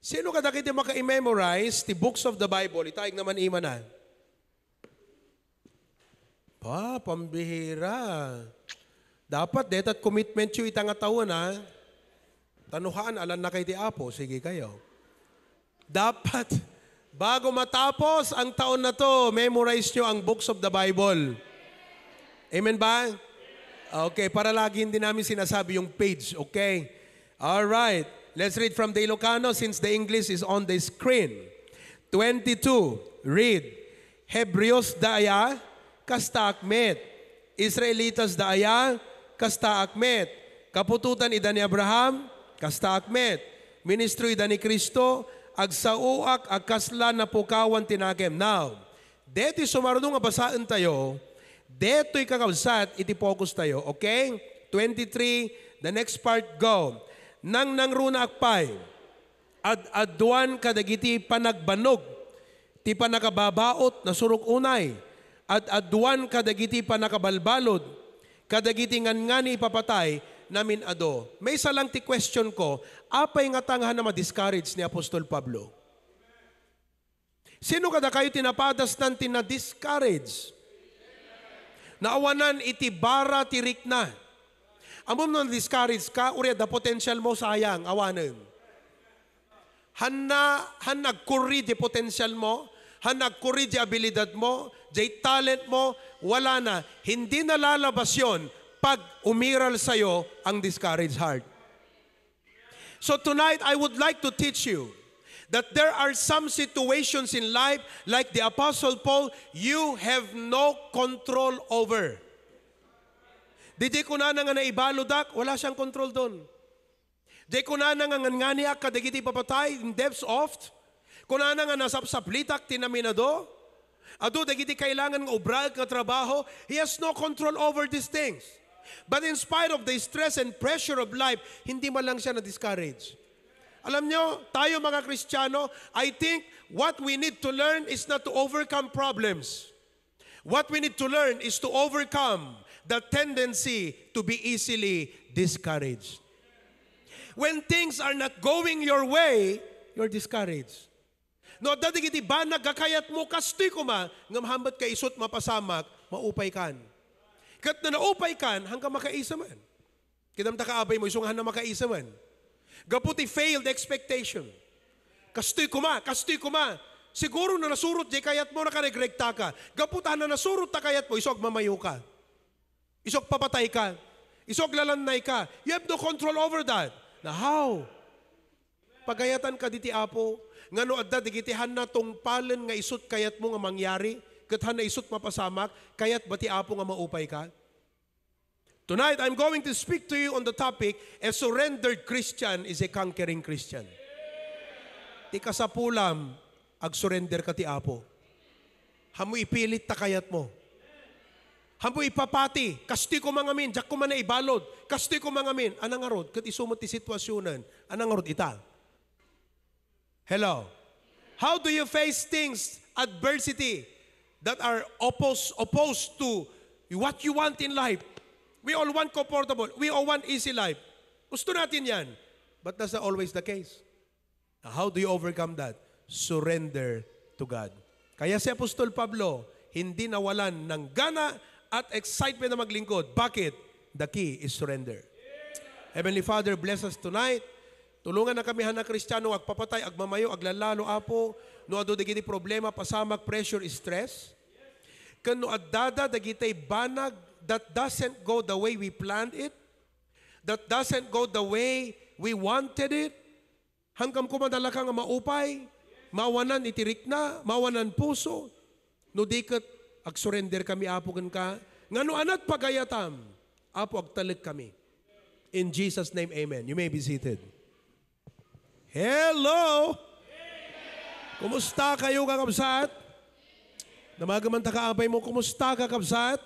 Sino ka dakiti maka-memorize the books of the Bible? Itaig naman ima na. Pambihira. Dapat detat commitment yu itang taon ha. Tanuhaan, alam na kay di Apo. Sige kayo. Dapat, bago matapos ang taon na to, memorize nyo ang books of the Bible. Amen ba? Okay, para lagi hindi namin sinasabi yung page, okay? Alright, let's read from the Ilocano since the English is on the screen. 22, read. Hebreos daya, kasta akmet. Israelitas daya, kasta akmet. Kapututan ida ni Abraham, kasta akmet. Ministro ida ni Kristo, agsauak agkasla na pukawan tinakem. Now, deti sumarunong nga basaan tayo, deto'y kakabsat, iti focus tayo, okay? 23, the next part, go. Nang nangruna akpay, ad-adwan kadagiti panagbanog, ti panakababaot na surok unay, ad-adwan kadagiti panakabalbalod, kadagiti ngani ipapatay, namin ado. May isa lang ti question ko, apay nga tanghan na ma-discourage ni Apostol Pablo? Sino kada kayo tinapadas nanti na discourage? Naawanan iti bara tirik na. Amom nang discourage ka, uri da potential mo sayang, awanan. Han nagkuri di potential mo, han nagkuri di abilidad mo, di talent mo, wala na. Hindi na lalabas yun pag umiral sa'yo ang discouraged heart. So tonight, I would like to teach you that there are some situations in life, like the Apostle Paul, you have no control over. Di ko na nga naibaludak, wala siyang control doon. Di ko na nga nganiak kadagiti papatay in depths oft. Kung na nga nasapsaplitak tinaminado, ado dagiti kailangan ng ubral ka trabaho, he has no control over these things. But in spite of the stress and pressure of life, hindi man lang siya na-discourage. Alam nyo, tayo mga Kristiyano, I think what we need to learn is not to overcome problems. What we need to learn is to overcome the tendency to be easily discouraged. When things are not going your way, you're discouraged. No, dati kiti ba nagkakayat mo, kastoy ko ma, ngamhambat ka isot mapasamak, maupay kan. Kat na naupay kan, hanggang makaisa man. Kinamta kaabay mo, isungahan na makaisa man. Gaputi failed expectation. Kastoy ko ma. Siguro na nasurot di kayat mo, nakaregrekta ka. Gaputan na nasurot ta kayat mo, isog mamayo ka. Isog papatay ka. Isog lalanay ka. You have no control over that. Na how? Pagayatan ka diti Apo, ngano adda digitihan na tong palen nga isut kayat mo nga mangyari, kathan na isut mapasamak, kayat bati Apo nga maupay ka? Tonight, I'm going to speak to you on the topic, a surrendered Christian is a conquering Christian. Ti kasapulam, ag-surrender ka ti Apo. Hamu ipilit ta kayat mo. Hamu ipapati, kasti ko mangamin, jak ko man na ibalod, kasti ko mangamin, anang arod, kat isumot ti sitwasyonan, anang arod ita. Hello? How do you face things, adversity, that are opposed to what you want in life? We all want comfortable. We all want easy life. Gusto natin yan. But that's not always the case. Now, how do you overcome that? Surrender to God. Kaya si Apostol Pablo, hindi nawalan ng gana at excitement na maglingkod. Bakit? The key is surrender. Heavenly Father, bless us tonight. Tulungan na kami na Kristiyano, agpapatay, agmamayo, aglalalo, Apo. No ado dagiti problema, pasamak, pressure, stress. Kano addada dagitay banag, that doesn't go the way we planned it, that doesn't go the way we wanted it, hanggang kumadala ka nga maupay, mawanan itirik na, mawanan puso, no dikat ag-surrender kami, Apo, gan ka, ngano anat pagayatam, Apo, agtalik kami. In Jesus' name, amen. You may be seated. Hello! Kumusta kayo, kakabsat? Namagaman takaabay mo, kumusta, kakabsat?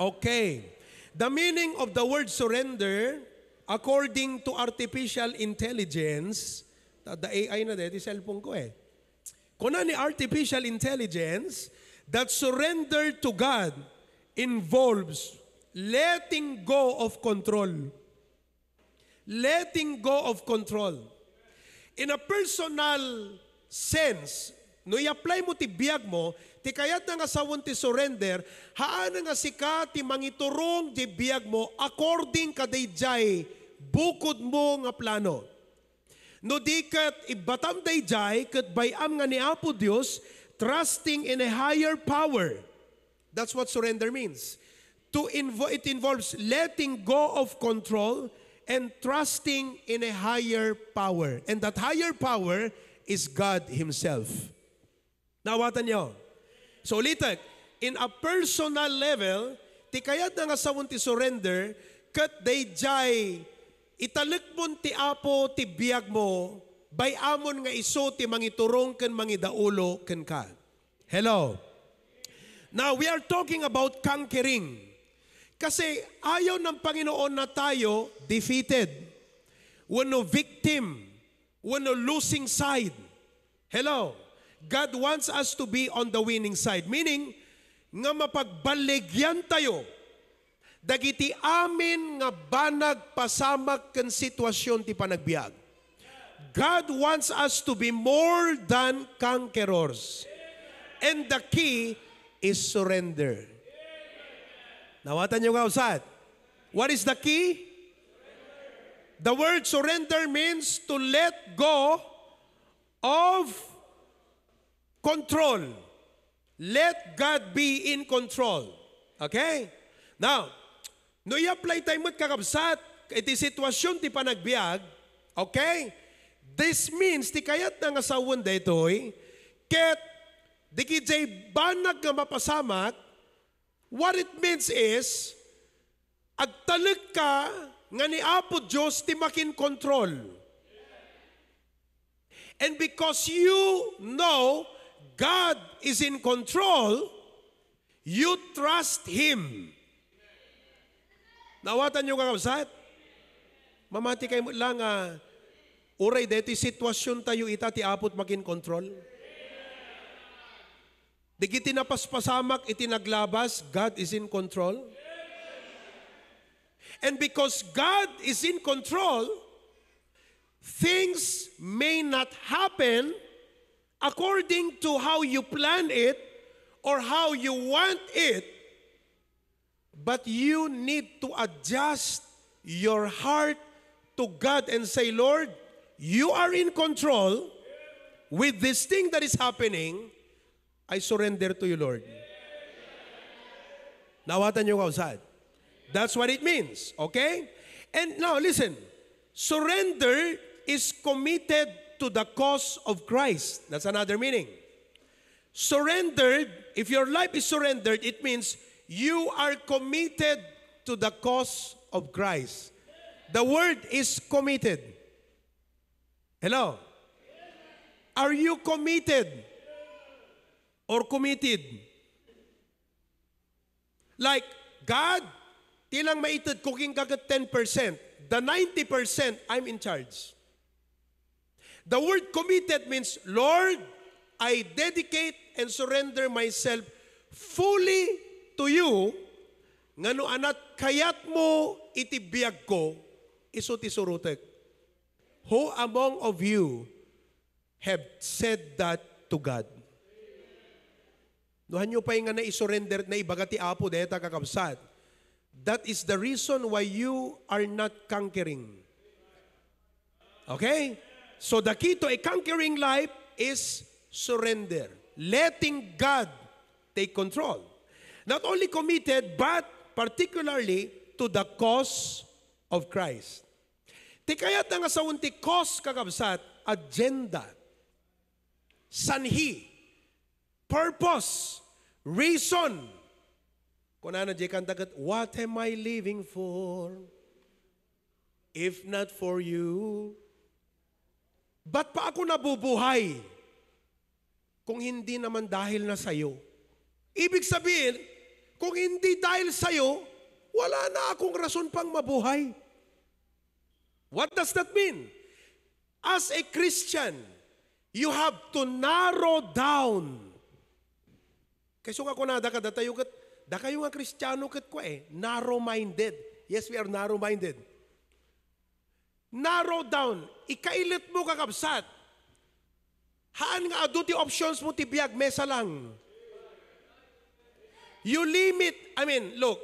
Okay. The meaning of the word surrender, according to artificial intelligence, the AI na dito, cellphone ko eh. Kuna ni artificial intelligence, that surrender to God involves letting go of control. Letting go of control. In a personal sense, no i-apply mo ti biyag mo, ti kayat na nga sawon ti surrender, haan nga sika ti mangiturong ti biyag mo according kadayjay bukod mo nga plano. No di kat ibatam dayjay kat bayam nga ni Apo Dios, trusting in a higher power. That's what surrender means. It involves letting go of control and trusting in a higher power. And that higher power is God Himself. Nawatan niyo. So ulitin, in a personal level, ti kayat na nga sawon ti surrender, kat dayjay italik mon ti Apo ti biyag mo, bayamon nga iso ti mangiturong ken mangidaulo ken ka. Hello. Now we are talking about conquering. Kasi ayaw ng Panginoon na tayo defeated. Wano victim. Wano losing side. Hello. God wants us to be on the winning side. Meaning, nga mapagbaligyan tayo. Dagiti amin nga banag pasamak kan sitwasyon ti panagbiag. God wants us to be more than conquerors. And the key is surrender. Nawatan niyo kausad. What is the key? The word surrender means to let go of control. Let God be in control. Okay? Now, no i-apply tayo mo't kakabsat, iti sitwasyon ti panagbiag, okay? This means, ti kayat na nga sawon daytoy, ket, di kijay banag nga mapasamak, what it means is, agtalag ka nga ni Apo Diyos ti makin control. And because you know God is in control, you trust Him. Nawatan nyo kakabsat? Mamati kayo lang uray deti sitwasyon tayo ita ti Apot makin control. Di kiti napaspasamak iti naglabas, God is in control. And because God is in control, things may not happen according to how you plan it or how you want it, but you need to adjust your heart to God and say, Lord, you are in control with this thing that is happening. I surrender to you, Lord. Nawatan niyo kausad. That's what it means, okay? And now, listen. Surrender is committed to the cause of Christ. That's another meaning. Surrendered, if your life is surrendered, it means you are committed to the cause of Christ. The word is committed. Hello? Are you committed? Or committed? Like, God, tilang maitid cooking kagat 10%. The 90%, I'm in charge. The word committed means, Lord, I dedicate and surrender myself fully to you, ngano anat kayat mo itibiyag ko, iso ti surutek. Who among of you have said that to God? Nuhan nyo pa yung nga na-surrender na ibagati Apo deta kakabsat. That is the reason why you are not conquering. Okay? So the key to a conquering life is surrender. Letting God take control. Not only committed, but particularly to the cause of Christ. Tikayat na nga sa unti cause kakabsat, agenda, sanhi, purpose, reason. Kung ano di kantagat, what am I living for? If not for you. Ba't pa ako nabubuhay? Kung hindi naman dahil na sa'yo. Ibig sabihin, kung hindi dahil sa'yo, wala na akong rason pang mabuhay. What does that mean? As a Christian, you have to narrow down. Kasi nga kunada ka, da kayo nga Kristiyano kat ko narrow-minded. Yes, we are narrow-minded. narrow down, ikailit mo kakabsat. Haan nga ado ti options mo ti biyag, mesa lang. You limit, look,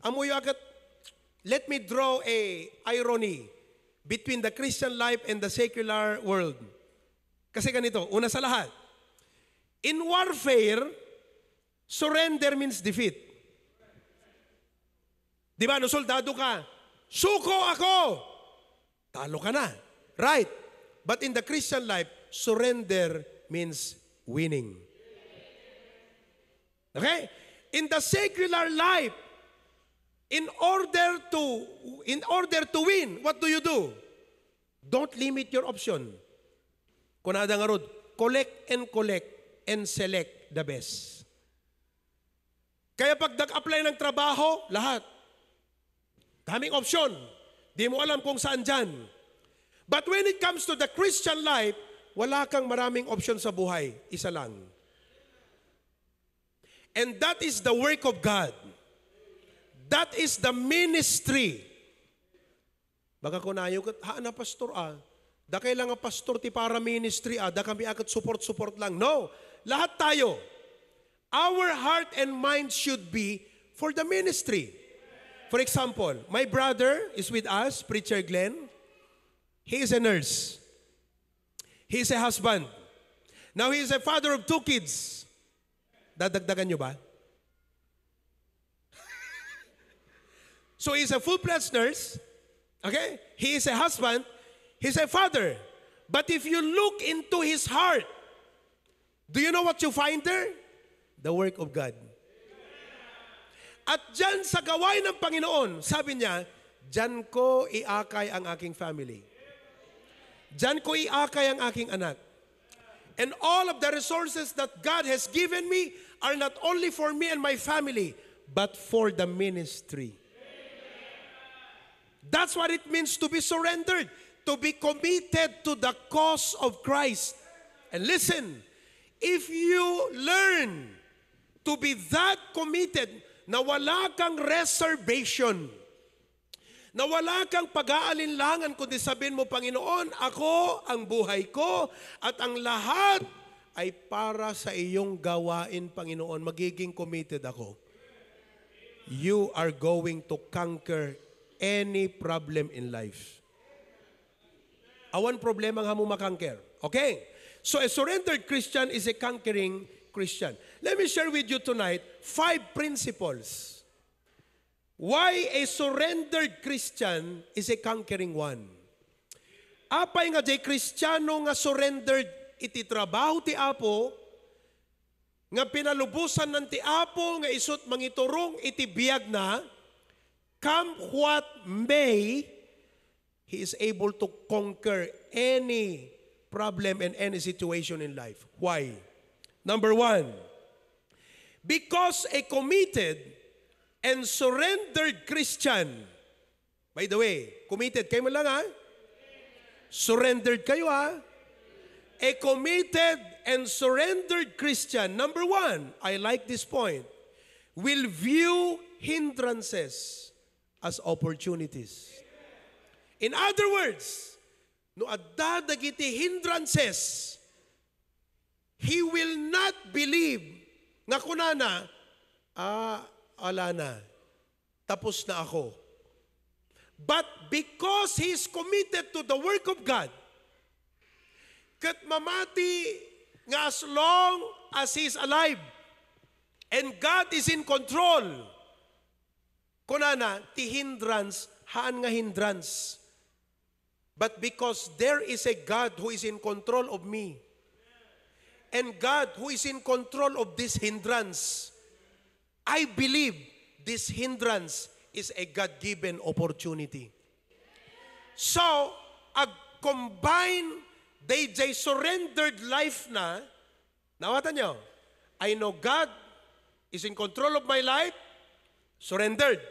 amuyo agad, let me draw a irony between the Christian life and the secular world. Kasi ganito, una sa lahat, in warfare, surrender means defeat. Di ba, no soldado ka, suko ako, talo ka na. Right. But in the Christian life, surrender means winning. Okay? In the secular life, in order to win, what do? Don't limit your option. Kunada nga rod, collect and select the best. Kaya pag nag-apply ng trabaho, lahat. Daming option. Di mo alam kung saan dyan. But when it comes to the Christian life, wala kang maraming option sa buhay. Isa lang. And that is the work of God. That is the ministry. Baka kunayo kat, na pastor da kailangan pastor ti para ministry da kami agad support lang. No, lahat tayo. Our heart and mind should be for the ministry. For example, my brother is with us, Preacher Glenn. He is a nurse. He is a husband. Now he is a father of 2 kids. Dadagdagan nyo ba? So he is a full-fledged nurse. Okay? He is a husband. He is a father. But if you look into his heart, do you know what you find there? The work of God. At dyan sa gawain ng Panginoon, sabi niya, dyan ko iakay ang aking family. Dyan ko iakay ang aking anak. And all of the resources that God has given me are not only for me and my family, but for the ministry. That's what it means to be surrendered, to be committed to the cause of Christ. And listen, if you learn to be that committed, na wala kang reservation, na wala kang pag-aalinlangan, kundi sabihin mo, Panginoon, ako ang buhay ko at ang lahat ay para sa iyong gawain, Panginoon. Magiging committed ako. You are going to conquer any problem in life. Awan problema nga mo makangker. Okay? So a surrendered Christian is a conquering Christian. Let me share with you tonight 5 principles why a surrendered Christian is a conquering one. Apay nga jay Kristiyano nga surrendered iti trabaho ti Apo, nga pinalubusan ng ti Apo, nga isut mangiturong iti biyag na, come what may, he is able to conquer any problem and any situation in life. Why? Number 1, because a committed and surrendered Christian, by the way, committed, kayo mo lang surrendered kayo a committed and surrendered Christian, number 1, I like this point, will view hindrances as opportunities. In other words, no adda dagiti hindrances, he will not believe nga kunana, ala na, tapos na ako. But because he is committed to the work of God, kat mamati nga as long as he is alive, and God is in control, kunana, ti hindrance, haan nga hindrance. But because there is a God who is in control of me, and God who is in control of this hindrance, I believe this hindrance is a God-given opportunity. So, combine they surrendered life na, nawatan nyo, I know God is in control of my life, surrendered.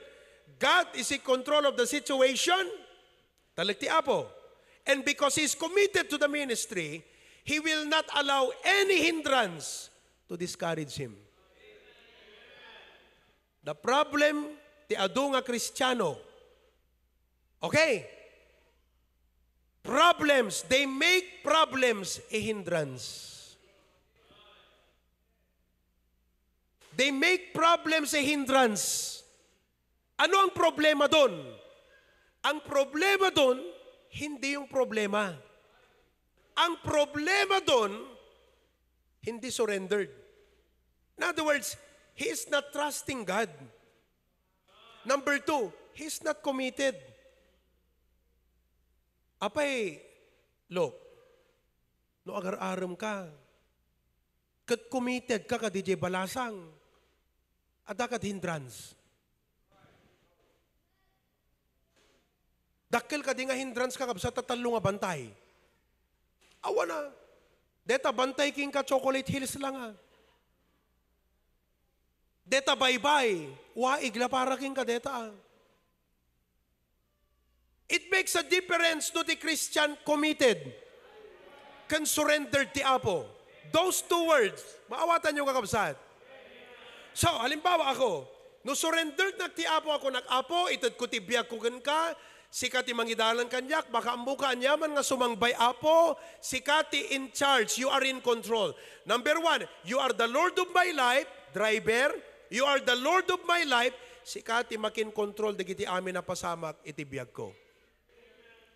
God is in control of the situation, talikti Apo. And because He's committed to the ministry, He will not allow any hindrance to discourage him. The problem, ti adu nga Kristiyano, okay, Problems, they make problems a hindrance. They make problems a hindrance. Ano ang problema doon? Ang problema doon, hindi yung problema. Ang problema doon, hindi surrendered. In other words, he is not trusting God. Number two, he is not committed. Apay, look, no agar-aram ka, kat committed ka ka DJ Balasang, at dakat hindrance. Dakil ka di nga hindrance ka sa tatalo nga bantay. Awa na. Deta bantay king ka chocolate hills lang ha. Deta bye-bye. Waig la para king ka deta. It makes a difference to the Christian committed. Can surrender ti Apo. Those two words, maawatan nyo kakabsat. So, halimbawa ako, no surrendered na ti Apo ako, nag-Apo, itad ko ti biyak ko ka, sikati mangidalan kanyak, baka ambuka anyaman nga sumangbay Apo, sikati in charge, you are in control. Number one, you are the Lord of my life, driver, you are the Lord of my life, sikati makin control, digiti amin na pasamak, itibiyag ko.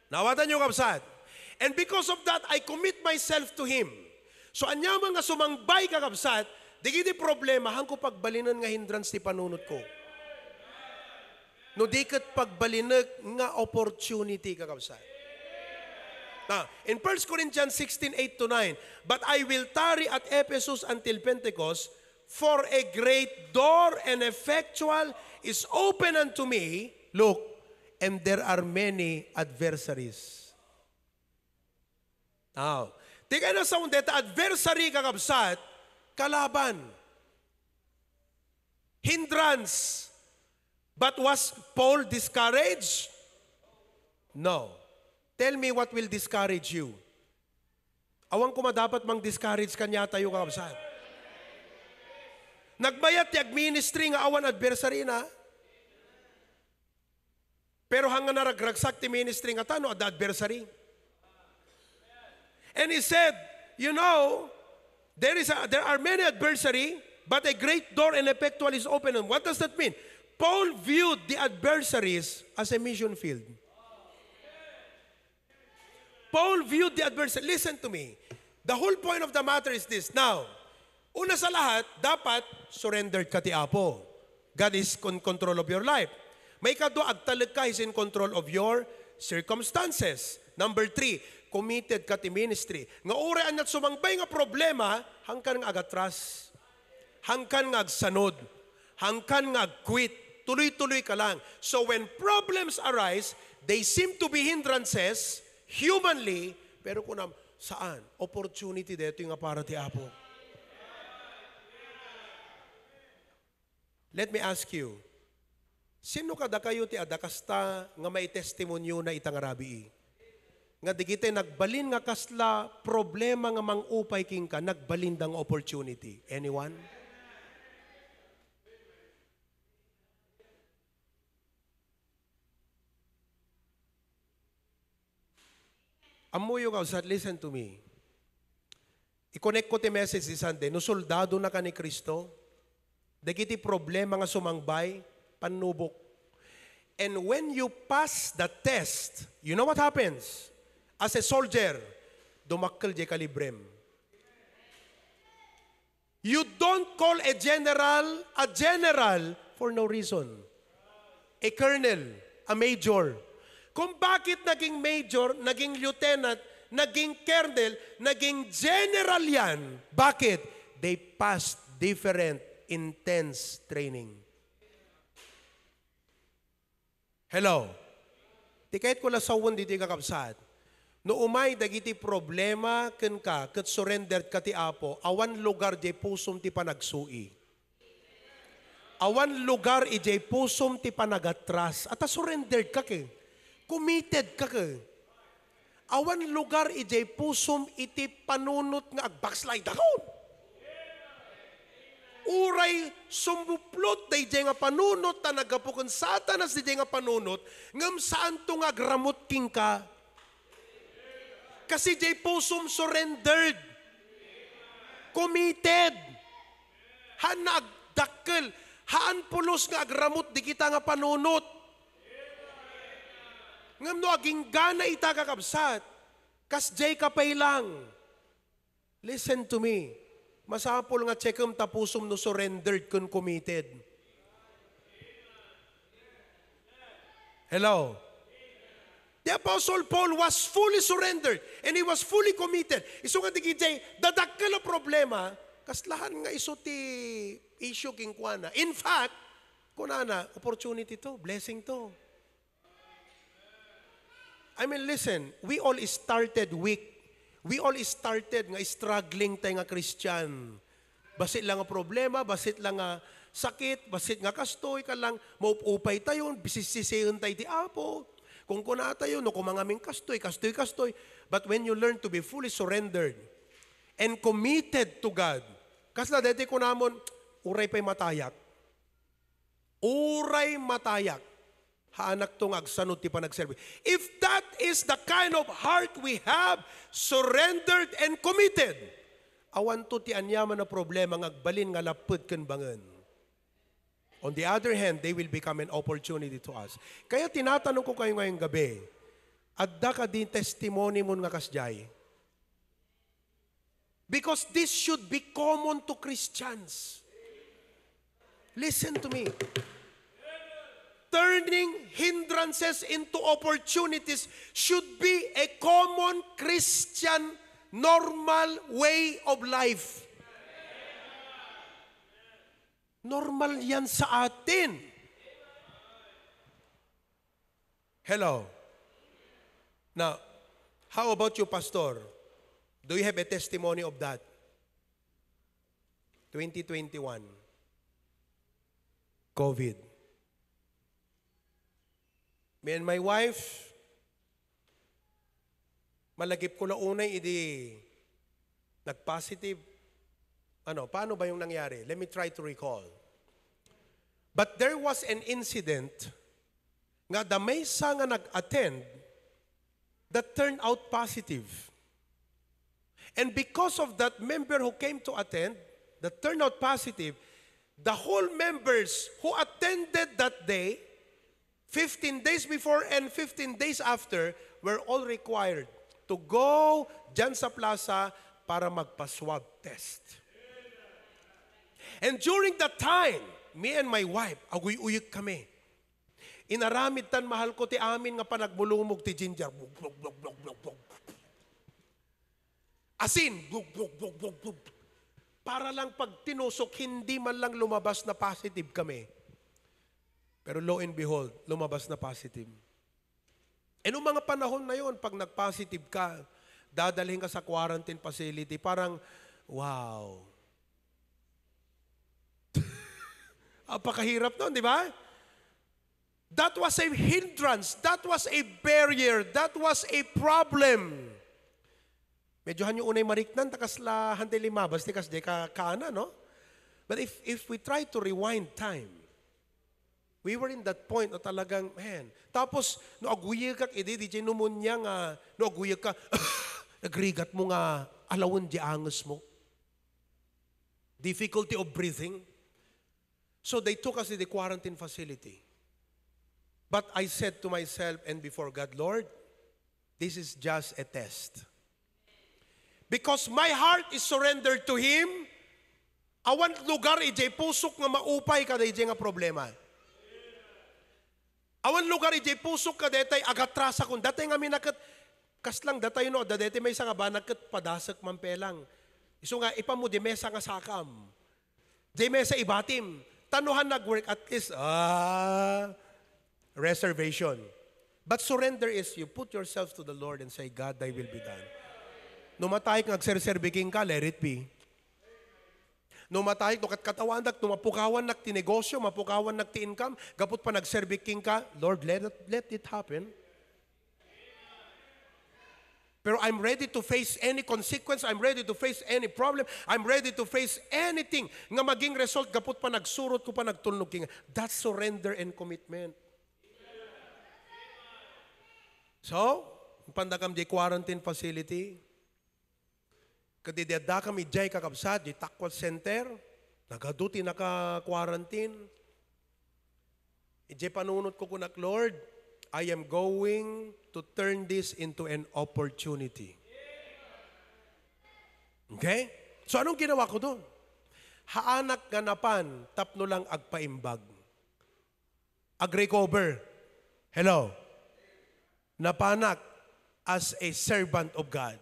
Nawatan nyo kapsat. And because of that, I commit myself to Him. So anyaman nga sumangbay ka kapsat, digiti problema, hang ko pagbalinan nga hindrance ti panunot ko. No di kat pagbalinag nga opportunity kakabsat. Now, in 1 Corinthians 16:8-9, but I will tarry at Ephesus until Pentecost, for a great door and effectual is open unto me, look, and there are many adversaries. Now, tika na sa undeta adversary kakabsat, kalaban, hindrance. But was Paul discouraged? No. Tell me what will discourage you. Awang ko dapat mang discourage kanya tayo kakabsat. Nagbayat yag ministry nga awan adversary na. Pero hanga naragragsak ti ministry nga tano ad adversary. And he said, you know, there are many adversary, but a great door and effectual is open. And what does that mean? Paul viewed the adversaries as a mission field. Paul viewed the adversary. Listen to me. The whole point of the matter is this. Now, una sa lahat, dapat surrendered ka ti Apo. God is in control of your life. May kadwa, agtalag ka is in control of your circumstances. Number 3, committed ka ti ministry. Nga urean at sumangbay nga problema, hangkan nga agatras. Hangkan nga agsanod. Hangkan nga agquit. Tuloy-tuloy ka lang. So when problems arise, they seem to be hindrances, humanly, pero kunam, saan? Opportunity dito yung para ti Apo. Let me ask you, sino kada kayo ti adakasta nga may testimonyo na itang arabi? Nga digite nagbalin nga kasla problema nga mangupay king ka, nagbalin dang opportunity. Anyone? Amuyo ka, listen to me. I-connect ko ti message si Sunday. No soldado na ka ni Kristo, dagiti problema nga sumangbay, panubok. And when you pass the test, you know what happens? As a soldier, dumakkel di kalibrem. You don't call a general for no reason. A colonel, a major. Kung bakit naging major, naging lieutenant, naging colonel, naging general yan, bakit? They passed different intense training. Hello? Di kahit ko lasawon dito kakabsat, no umay dagiti problema ken ka, ket surrendered ka ti Apo, awan lugar di pusum ti panagsui. Awan lugar ijay pusum ti panagatras, at surrendered ka ke. Committed ka ka. Awan lugar ijay pusum iti panunot nga agbackslide akon. Uray sumbuplot day nga panunot ta nagapukon satanas day nga panunot ngam saan to nga agramot king ka. Kasi jay pusum surrendered. Committed. Han nagdakkel. Haan pulos nga agramot di kita nga panunot. Ngam no aging gana ita kakabsat. Kas jay kapay lang. Listen to me. Masapol nga tsekem tapusum no surrendered kun committed. Hello? The Apostle Paul was fully surrendered and he was fully committed. Iso nga di kijay, dadakkel ang problema, kaslahan nga iso ti issue king kuana. In fact, kunana, opportunity to, blessing to. I mean, listen, we all started weak. We all started nga struggling tayo nga Christian. Basit lang ang problema, basit lang nga sakit, basit nga kastoy ka lang, maupupay tayo, bisisisiyon tayo di apo. Kung kuna tayo, no, kung mga aming kastoy. But when you learn to be fully surrendered and committed to God, kasla dati ko namon, uray pa'y matayak. Uray matayak. Haanak tong agsanot ti panagserbi. If that is the kind of heart we have, surrendered and committed, awan to ti anyaman na problema ngagbalin nga lapud ken bangen. On the other hand, they will become an opportunity to us. Kaya tinatanong ko kayo ngayong gabi, adda ka din testimony mo nga kasjay. Because this should be common to Christians. Listen to me. Turning hindrances into opportunities should be a common Christian normal way of life. Normal yan sa atin. Hello. Now, how about you, Pastor? Do you have a testimony of that? 2021. COVID. Me and my wife, malagip ko na unay, nag-positive. Paano ba yung nangyari? Let me try to recall. But there was an incident nga the maysa nga nag-attend that turned out positive. And because of that member who came to attend, that turned out positive, the whole members who attended that day, 15 days before and 15 days after, were all required to go dyan sa plaza para magpa-swab test. And during that time, me and my wife, aguy-uyik kami. Inaramid tan mahal ko ti amin nga panagmulumog ti ginger. Bug, bug, bug, bug, bug, bug. Asin. Bug, bug, bug, bug, bug. Para lang pag tinusok, hindi man lang lumabas na positive kami. Pero lo and behold, lumabas na positive. E noong mga panahon na yon, pag nag-positive ka, dadalhin ka sa quarantine facility, parang, wow. Apakahirap nun, di ba? That was a hindrance. That was a barrier. That was a problem. Medyo hanyo unay mariknan, takasla hante lima, basti kas de kaana, no? But if we try to rewind time, we were in that point na talagang, man. Tapos, no aguyag kak, di pneumonia nga, no aguyag ka, nagrigat mo nga, alawon di angas mo. Difficulty of breathing. So they took us to the quarantine facility. But I said to myself and before God, Lord, this is just a test. Because my heart is surrendered to Him, awan lugar ijay pusok nga maupay kada ijay nga problema. Awan lugar ijay pusok ka detay agatrasa kun datay nga minakat kaslang datay no dadete may nga banaket padasak mampelang. Iso nga ipamu di mesa nga sakam. Di mesa ibatim. Tanuhan nag-work at least, reservation. But surrender is you put yourself to the Lord and say, God, thy will be done. No matay kang agserserbiking ka, let it be. No matay, no katkatawan nak, no mapukawan nak tinegosyo, mapukawan nak ti-income, gapot pa nagserbiking ka, Lord, let it happen. Pero I'm ready to face any consequence. I'm ready to face any problem. I'm ready to face anything. Nga maging result, gapot pa nagsurot ko pa nagtulnog king. That's surrender and commitment. So, pandakam di quarantine facility. Kadideda kami jay kakabsat, di takwat center, nagaduti naka-quarantine. Ije panunod ko kunak, Lord, I am going to turn this into an opportunity. Okay? So anong ginawa ko doon? Haanak ganapan, tapno lang agpaimbag. Ag-recover. Hello? Napanak as a servant of God.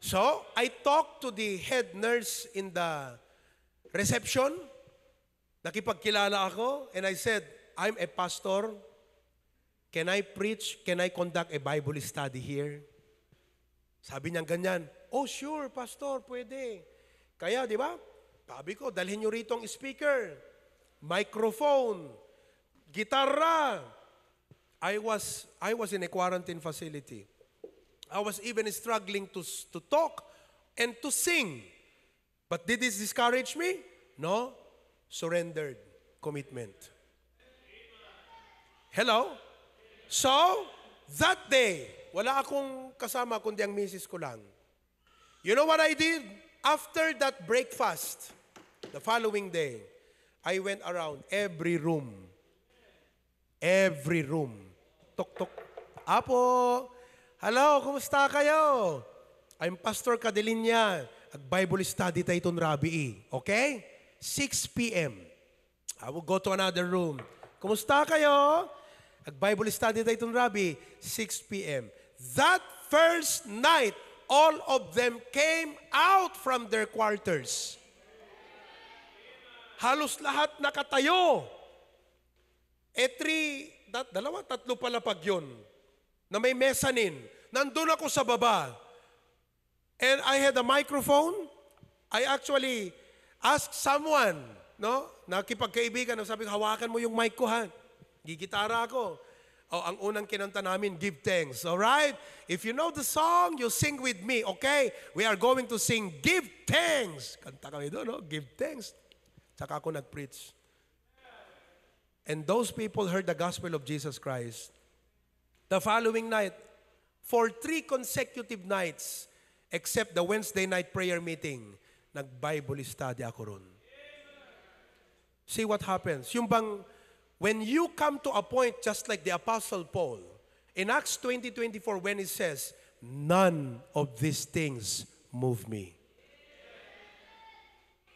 So, I talked to the head nurse in the reception. Nakipagkilala ako, and I said, I'm a pastor. Can I preach? Can I conduct a Bible study here? Sabi niya ganyan, oh sure, pastor, pwede. Kaya, di ba? Sabi ko, dalhin niyo rito ang speaker, microphone, gitarra. I was in a quarantine facility. I was even struggling to talk and to sing. But did this discourage me? No. Surrendered. Commitment. Hello? So, that day, wala akong kasama kundi ang misis ko lang. You know what I did? After that breakfast, the following day, I went around every room. Every room. Tok, tok. Apo, hello, kumusta kayo? I'm Pastor Cadelinia. Ag-Bible study tayo itong Rabi. Okay? 6 p.m. I will go to another room. Kumusta kayo? Ag-Bible study tayo itong Rabi. 6 p.m. That first night, all of them came out from their quarters. Halos lahat nakatayo. Tatlo pala pag yun, na may mezzanine. Nandun ako sa baba. And I had a microphone. I actually asked someone, no? Nakipagkaibigan, sabi ko, hawakan mo yung mic ko, ha? Gigitara ako. Oh, ang unang kinanta namin, Give Thanks. Alright? If you know the song, you sing with me, okay? We are going to sing Give Thanks. Kanta kami doon, no? Give Thanks. Saka ako nag-preach. And those people heard the gospel of Jesus Christ. The following night, for 3 consecutive nights, except the Wednesday night prayer meeting, nag-Bible study ako ron. See what happens. Yung bang, when you come to a point just like the Apostle Paul, in Acts 20:24, when he says, none of these things move me.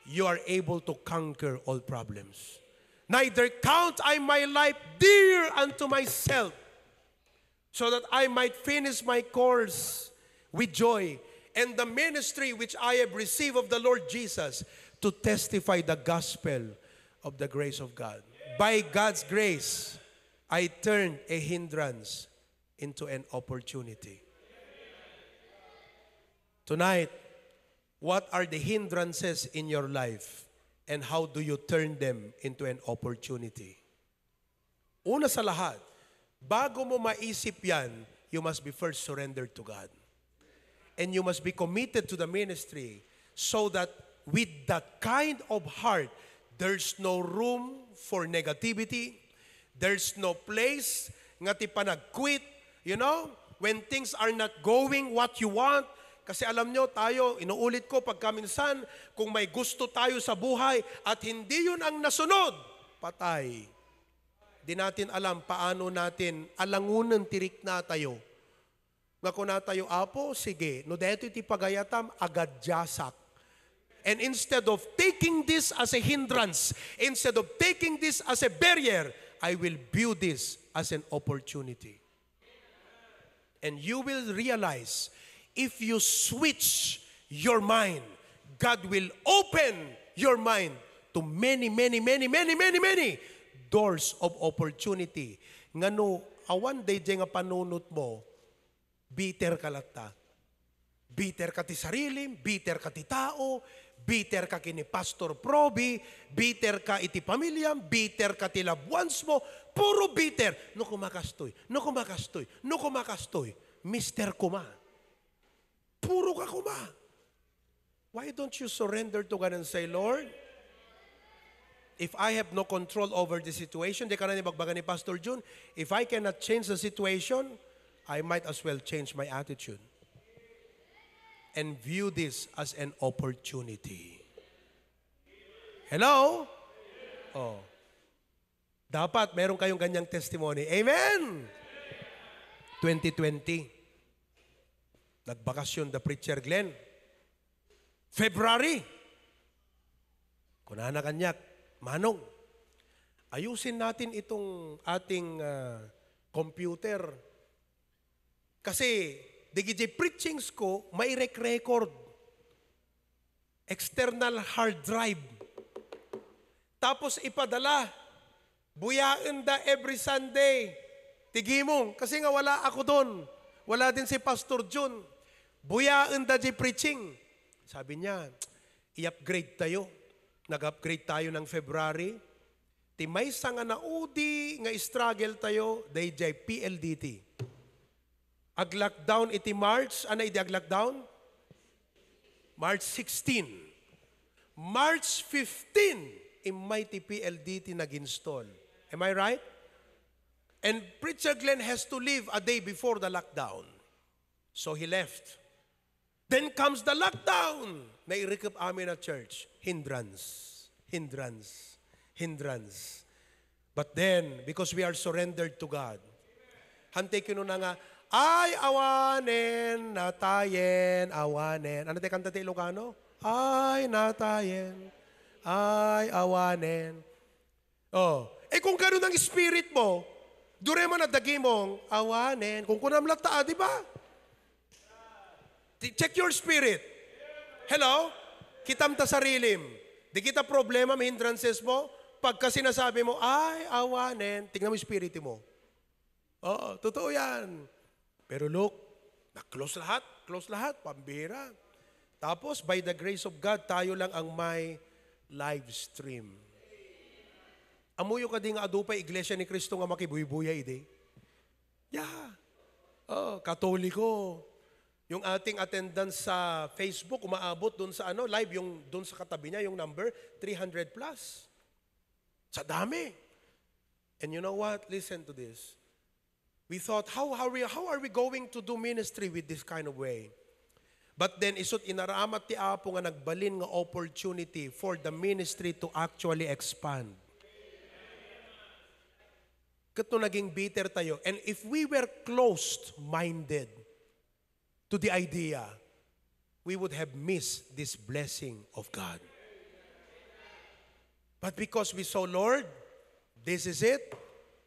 You are able to conquer all problems. Neither count I my life dear unto myself, so that I might finish my course with joy, and the ministry which I have received of the Lord Jesus, to testify the gospel of the grace of God. By God's grace, I turned a hindrance into an opportunity. Tonight, what are the hindrances in your life? And how do you turn them into an opportunity? Una sa lahat, bago mo maisip yan, you must be first surrendered to God. And you must be committed to the ministry so that with that kind of heart, there's no room for negativity. There's no place nga ti pa nag-quit. You know, when things are not going what you want. Kasi alam nyo, tayo, inuulit ko pagkaminsan, kung may gusto tayo sa buhay at hindi yun ang nasunod, patay. Di natin alam paano natin alangunan tirik na tayo. Nga kung na tayo, apo, sige, no deto iti pagayatam, agad jasak. And instead of taking this as a hindrance, instead of taking this as a barrier, I will view this as an opportunity. And you will realize, if you switch your mind, God will open your mind to many doors of opportunity. Ngano, awan day nga panunot mo, bitter ka lata. Bitter ka ti sarili, bitter ka ti tao, bitter ka kini Pastor Proby, bitter ka iti pamilya, bitter ka ti loved ones mo, puro bitter. No kumakastoy, Mr. Kuma. Puro ka kuma. Why don't you surrender to God and say, Lord, if I have no control over the situation, di ka na nibagbaga ni Pastor June, if I cannot change the situation, I might as well change my attitude and view this as an opportunity. Hello? Oh. Dapat meron kayong ganyang testimony. Amen! 2020. Nagbakasyon the preacher Glenn. February. Kunana kanyak, Manong, ayusin natin itong ating computer. Kasi, digijay preachings ko, may record. External hard drive. Tapos ipadala. Buyaan da every Sunday. Tigimong. Kasi nga wala ako doon. Wala din si Pastor Jun. Buyaan da di preaching. Sabi niya, i-upgrade tayo. Nag-upgrade tayo ng February. Ti may nga naudi nga struggle tayo, day jay PLDT. Ag-lockdown iti March. Ano iti ag-lockdown? March 16. March 15, imay ti PLDT nag-install. Am I right? And Preacher Glenn has to leave a day before the lockdown. So he left. Then comes the lockdown. Nairikap amin at church. Hindrance. But then, because we are surrendered to God, hantay kino na nga, ay awanen, natayen, awanen. Ano tayo kanta tayo Ilocano? Ay natayen, ay awanen. Oh, kung gano'n ang spirit mo, dure man na dagi mong awanen. Kung kunam lata, di ba? Check your spirit. Hello? Kitam ta sarilim. Di kita problema, may hindrances mo. Pagka sinasabi mo, ay, awanen, tingnan mo yung spirit mo. Oo, totoo yan. Pero look, na-close lahat, pambira. Tapos, by the grace of God, tayo lang ang may live stream. Amuyo ka din nga adupay, Iglesia ni Cristo nga makibuy-buya, ide. Yeah. Oh, Katoliko. Yung ating attendance sa Facebook, umaabot doon sa live, yung doon sa katabi niya, yung number, 300 plus. Sa dami. And you know what? Listen to this. We thought, how are we going to do ministry with this kind of way? But then, isot inaramat ti Apo nga nagbalin nga opportunity for the ministry to actually expand. Kato naging bitter tayo. And if we were closed-minded to the idea, we would have missed this blessing of God. But because we saw, Lord, this is it,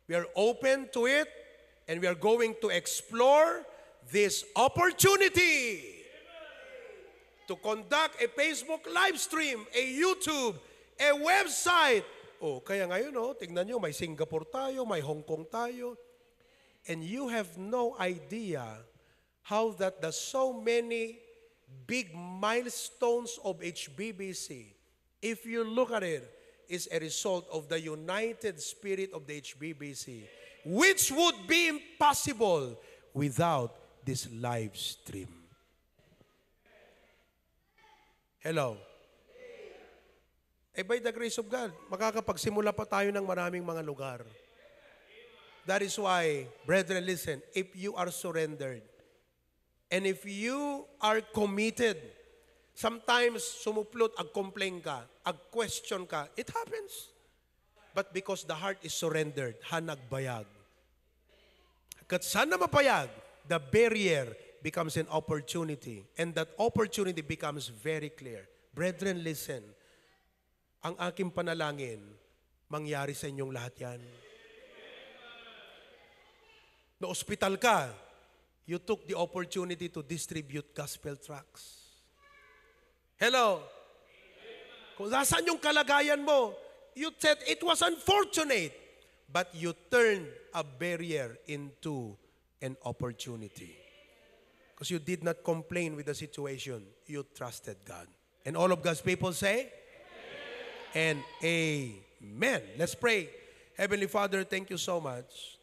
we are open to it, and we are going to explore this opportunity to conduct a Facebook live stream, a YouTube, a website. Oh, kaya ngayon, tingnan nyo, may Singapore tayo, may Hong Kong tayo, and you have no idea how that the so many big milestones of HBBC, if you look at it, is a result of the united spirit of the HBBC, which would be impossible without this live stream. Hello? By the grace of God, makakapagsimula pa tayo ng maraming mga lugar. That is why, brethren, listen, if you are surrendered, and if you are committed, sometimes sumuplot, ag-complain ka, ag-question ka, it happens. But because the heart is surrendered, hanagbayag. Kat sana mapayag, the barrier becomes an opportunity. And that opportunity becomes very clear. Brethren, listen. Ang aking panalangin, mangyari sa inyong lahat yan. Na ospital ka, you took the opportunity to distribute gospel tracts. Hello? Kung nasaan yung kalagayan mo, you said it was unfortunate, but you turned a barrier into an opportunity. Because you did not complain with the situation. You trusted God. And all of God's people say, and amen. Let's pray. Heavenly Father, thank you so much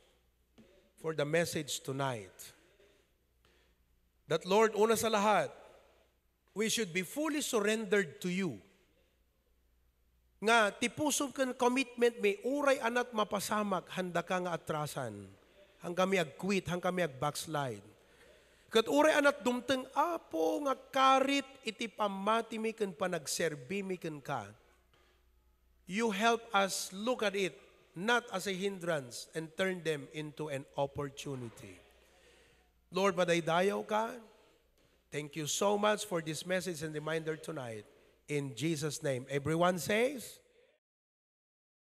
for the message tonight. That Lord, una sa lahat, we should be fully surrendered to you. Nga, tipusom kan commitment may uray anat mapasamak, handa ka nga atrasan. hang kami ag-quit, hang kami ag-backslide. Kat ure anat dumteng apo nga karit iti pamati mi ken panagserbi mi ken ka. You help us look at it not as a hindrance and turn them into an opportunity. Lord, madaydayaw ka. Thank you so much for this message and reminder tonight. In Jesus' name. Everyone says,